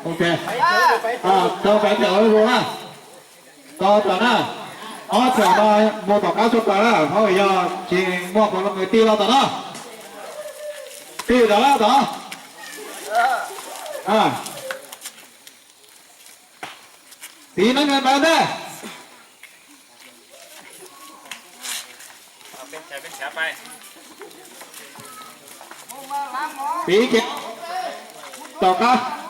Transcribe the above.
Ok, tau peb thiam los zoo na, tau tom na, ob thiam no mus tom qab suav plaws na, yog tsis muaj qhov los tij los tom no, tij tom na tom. Txiv neeb ntawd ntag. Txiv kiag tom qab.